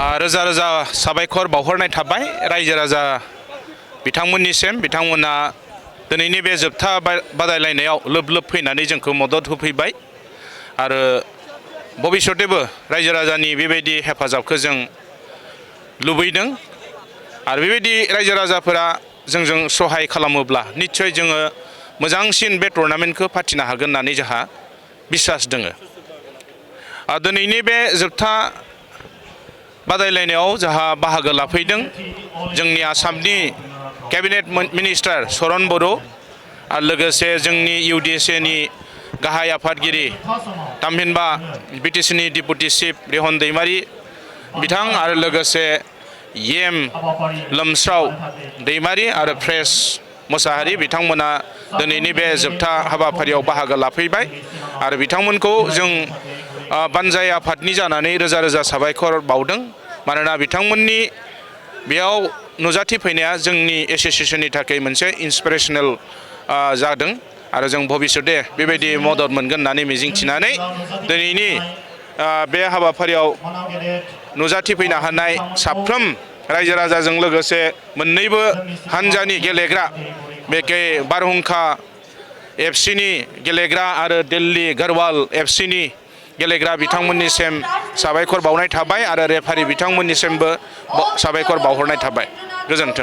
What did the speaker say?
रोजा रोजा साबायखर बावहरनाय थाबाय रायजो राजा बिथांमोननिसिम बिथांमोना दिनैनि बे जोबथा बादायलायनायाव लोब लोब फैनानै जोंखौ मदद होफैबाय आरो भबिष्यतेबो रायजो राजानि बेबायदि हेफाजाबखौ जों लुबैदों आरो बेबायदि रायजो राजाफोरा जोंजों सहाय खालामोब्ला निश्चय जोङो मोजांसिन बे टुर्नामेन्टखौ फाथिनो हागोन होननानै जोंहा बिसास दङ। दिनैनि बे जोबथा बादायलायनायाव जोंहा बाहागो लाफैदों जोंनि आसामनि केबिनेट मिनिस्टार चरण बर' आरो लोगोसे जोंनि UDSAनि गाहाय आफादगिरि थामहिनबा BTCनि डेपुटि चिफ रेहन दैमारि बिथां आरो लोगोसे EM लोमस्राव दैमारि आरो प्रेस मोसाहारि बिथांमोना दिनैनि बे जोबथा हाबाफारियाव बाहागो लाफैबाय आरो बिथांमोनखौ जों बानजाय आफादनि जानानै रोजा रोजा साबायखर बावदों मानोना बिथांमोननि बेयाव नुजाथिफैनाया जोंनि एसोसिएशननि थाखाय मोनसे इन्सपिरेशनेल जादों आरो जों भबिष्यते बेबायदि मदद मोनगोन होननानै मिजिंथिनानै दिनैनि बे हाबाफारियाव नुजाथिफैनो हानाय साफ्रोम रायजो राजाजों लोगोसे मोन्नैबो हान्जानि गेलेग्रा बे बारहुंखा FCनि गेलेग्रा आरो दिल्ली गढ़वाल FCनि गेलेग्रा बिथांमोननिसिम साबायखर बावनाय थाबाय आरो रेफारि बिथांमोननिसिमबो साबायखर बावहरनाय थाबाय। गोजोन्थों।